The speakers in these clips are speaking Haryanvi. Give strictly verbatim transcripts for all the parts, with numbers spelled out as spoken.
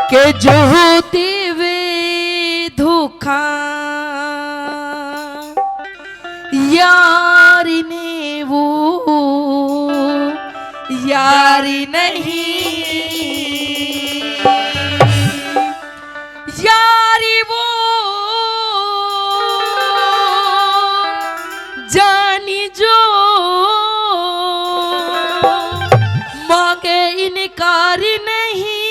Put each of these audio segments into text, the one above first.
के जो देवे धोखा यार ने, वो यार नहीं। यारी वो जानी जो मांगे इनकार नहीं।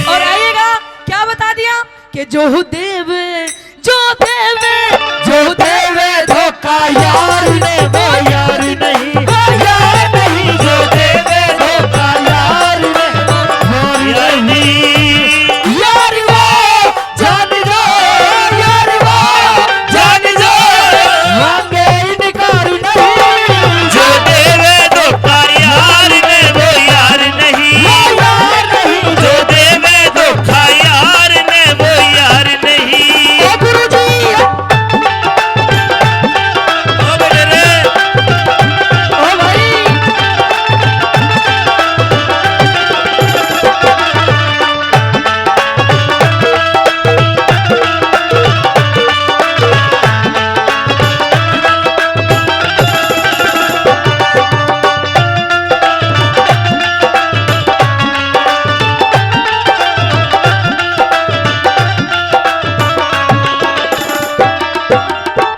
और आइएगा, क्या बता दिया कि जो देवे, जो देवे, जो देवे धोखा यार ने, वो यार नहीं, वो यार नहीं। जो देवे धोखा यार ने, वो यार नहीं। यार वो जान जो, यार वो जान जो, मांगे इनकार नहीं। जो देवे धोखा यार ने, वो यार नहीं। वो यार नहीं। जो देवे धोखा यार ने, वो यार नहीं। ओ गुरु जी। ओ बेटे रे। ओ भाई।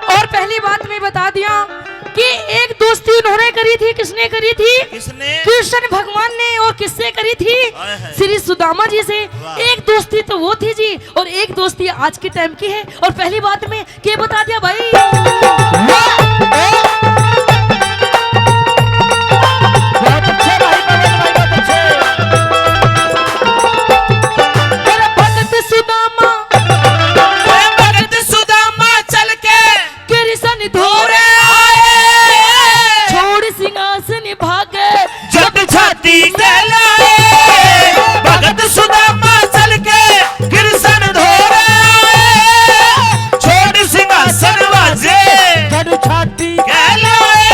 और पहली बात मैं बता दिया कि एक दोस्ती उन्होंने करी थी। किसने करी थी? किसने? कृष्ण भगवान ने। और किससे करी थी? हाय हाय। श्री सुदामा जी से। वाह। एक दोस्ती तो वो थी जी, और एक दोस्ती आज के टाइम की है। और पहली बात में के बता दिया भाई? वाह! बहुत अच्छे भाई, पवन भाई, बहुत अच्छे। अरे भगत सुदामा, अरे भगत सुदामा चल के कृष्ण धोरे आए, छोड़ सिंहासन भागे। जट छाती कहलाए, भगत सुदामा चल के कृष्ण धोरे आए, छोड़ सिंहासन वाजे। जट छाती कहलाए।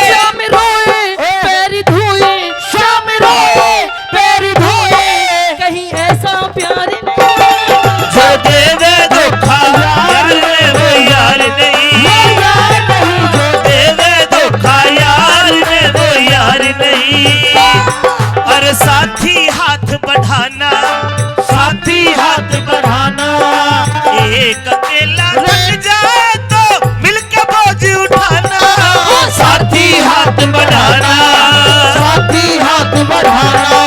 श्याम रोए, ए। पैर धोए, श्याम रोए, पैर धोए, कहीं ऐसा प्यार नहीं। जो देवे धोखा यार ने, वो यार नहीं। वो यार नहीं। जो देवे धोखा यार ने, वो यार नहीं। अरे साथी हाथ बढ़ाना, साथी हाथ बढ़ाना। एक अकेला थक जाए तो मिलके बोझ उठाना। साथी हाथ बढ़ाना, साथी हाथ बढ़ाना।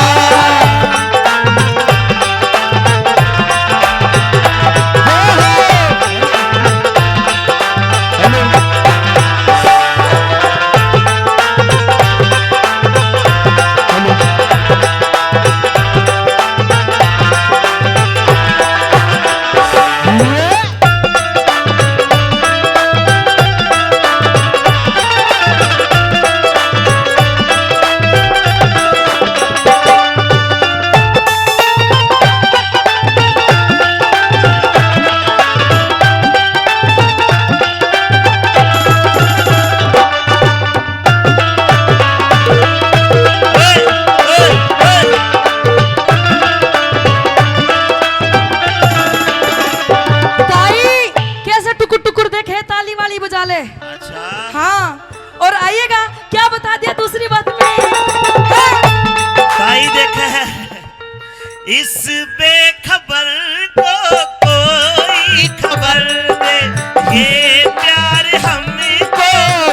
ताई, कैसे टुकुर टुकुर देखे, ताली वाली बजा ले। अच्छा। हाँ, और आइएगा, क्या बता दिया दूसरी बात में? ताई देखे है, इस बेखबर को कोई खबर दे, ये प्यार हमको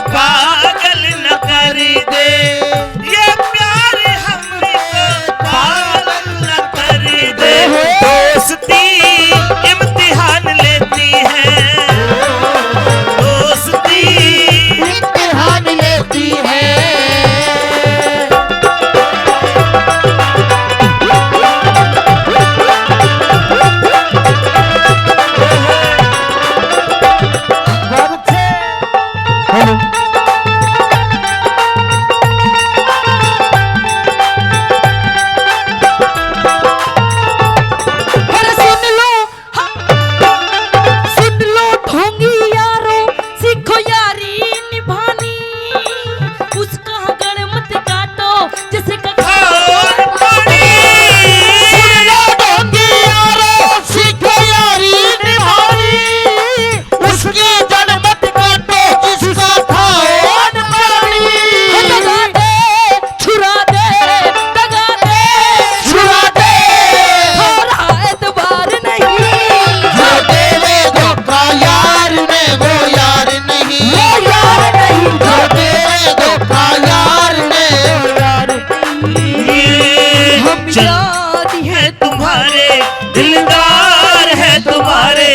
पागल न कर दे, ये प्यार हमको पागल न कर दे। दोस्ती इम्तिहान लेती है, दोस्ती इम्तिहान लेती है।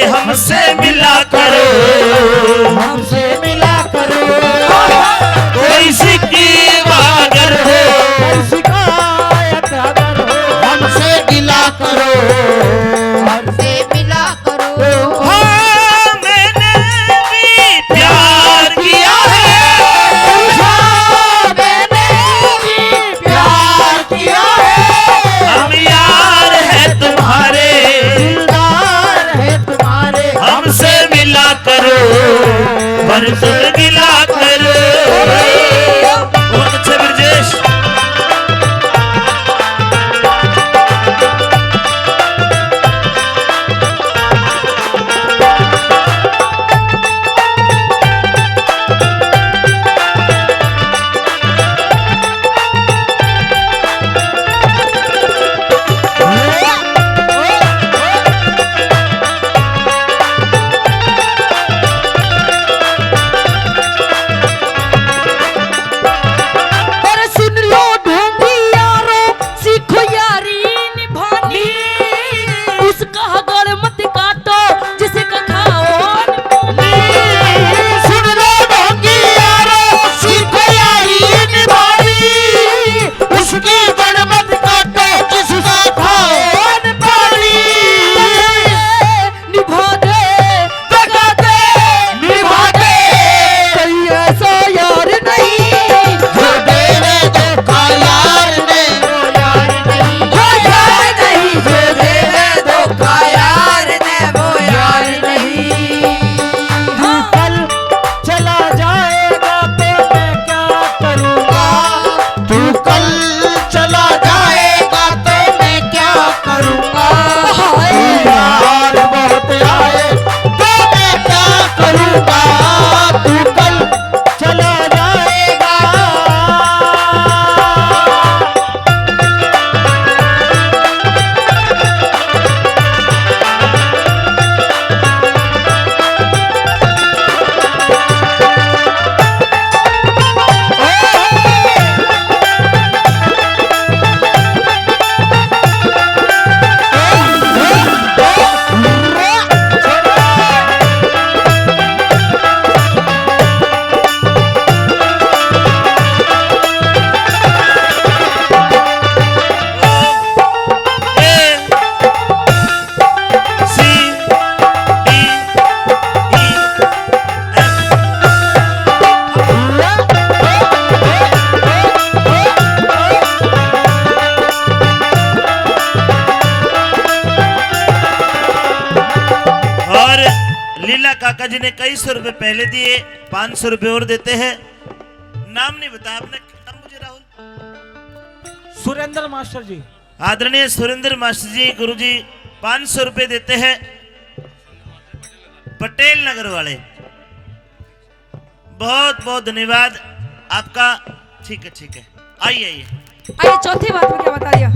हमसे मिला करो, हमसे मिला करो। कोई शिकवा अगर हो, कोई शिकायत अगर हो, हमसे गिला करो, हमसे मिला करो। हाँ, मैंने भी प्यार किया है। हाँ, मैंने भी प्यार किया है। हम यार हैं तुम्हारे, दिलदार हैं तुम्हारे। हमसे मिला करो, पर तुम गिला करो। बहुत अच्छे ब्रजेश। अरे सुन लो ढोंगी यारो, सीखो यारी निभानी। उसका गल मत काटो, जिसका खाओ न पानी। सुन लो ढोंगी यारो, सीखो यारी निभानी। उसकी जड़ मत काटो, जिसका खाओ न पानी। निभा दे, दगा दे, निभा दे। कोई ऐसा यार नहीं, जो देवे धोखा यार ने, वो यार नहीं। वो यार नहीं, जो देवे धोखा यार ने, वो यार नहीं। हाँ। कल चला जाएगा तो मैं क्या करूँगा? तू कल चला जाएगा तो मैं क्या करूँगा? हाय। तू यार बहुत आए तो मैं क्या करूँगा? तू कल चला जाएगा। और लीला काका जी ने कई सौ रुपए पहले दिए, पाँच सौ रुपए और देते हैं। नाम नहीं बताया आपने, नाम मुझे राहुल। सुरेंद्र मास्टर जी। आदरणीय सुरेंद्र मास्टर जी, गुरु जी पाँच सौ रुपए देते हैं, पटेल नगर वाले। बहुत बहुत धन्यवाद आपका। ठीक है, ठीक है, आइए, आइए। अरे, चौथी बात में क्या बता दिया?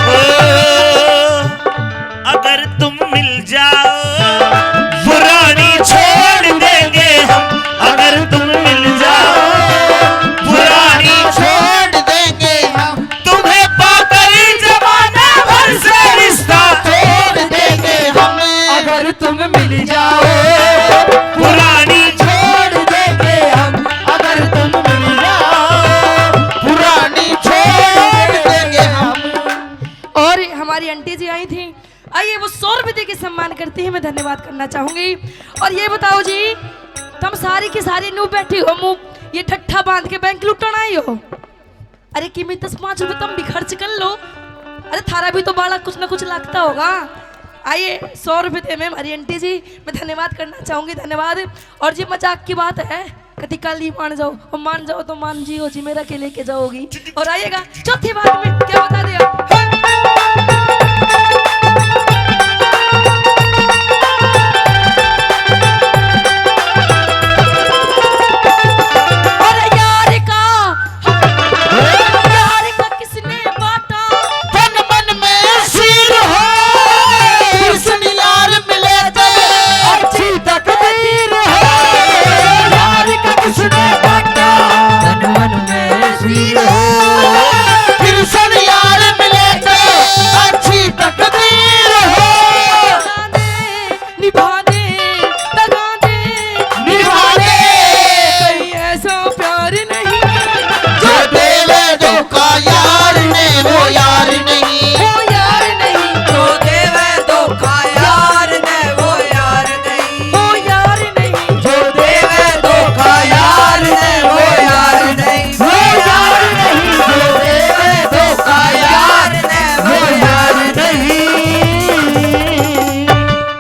ओ, अगर तुम मिल जाओ, पुरानी छोड़ देंगे हम। अगर तुम मिल जाओ, पुरानी छोड़ देंगे हम। तुम्हें पाकर जमाना भर से रिश्ता तोड़ देंगे हम। अगर तुम मिल जाओ, पुरानी छोड़ देंगे हम। अगर तुम मिल जाओ, पुरानी छोड़ देंगे हम। और हमारी आंटी जी आई थी, आइए, वो सौ रुपये दे के सम्मान करते हैं, मैं धन्यवाद करना चाहूंगी। और ये बताओ जी, तुम सारी की सारी नू बैठी हो, मुंह ये ठट्ठा बांध के बैंक लुटन आई हो? अरे, किमी दस पाँच रुपए तुम भी खर्च कर लो। अरे, थारा भी तो बालक कुछ ना कुछ लगता होगा। आइए, सौ रुपये दे में हमारी आंटी जी, मैं धन्यवाद करना चाहूंगी, धन्यवाद। और ये मजाक की बात है, कभी कल ही मान जाओ, और मान जाओ तो मान जी हो जी, मेरा के लेके जाओगी। और आइएगा चौथी बात में, क्या बता दिया?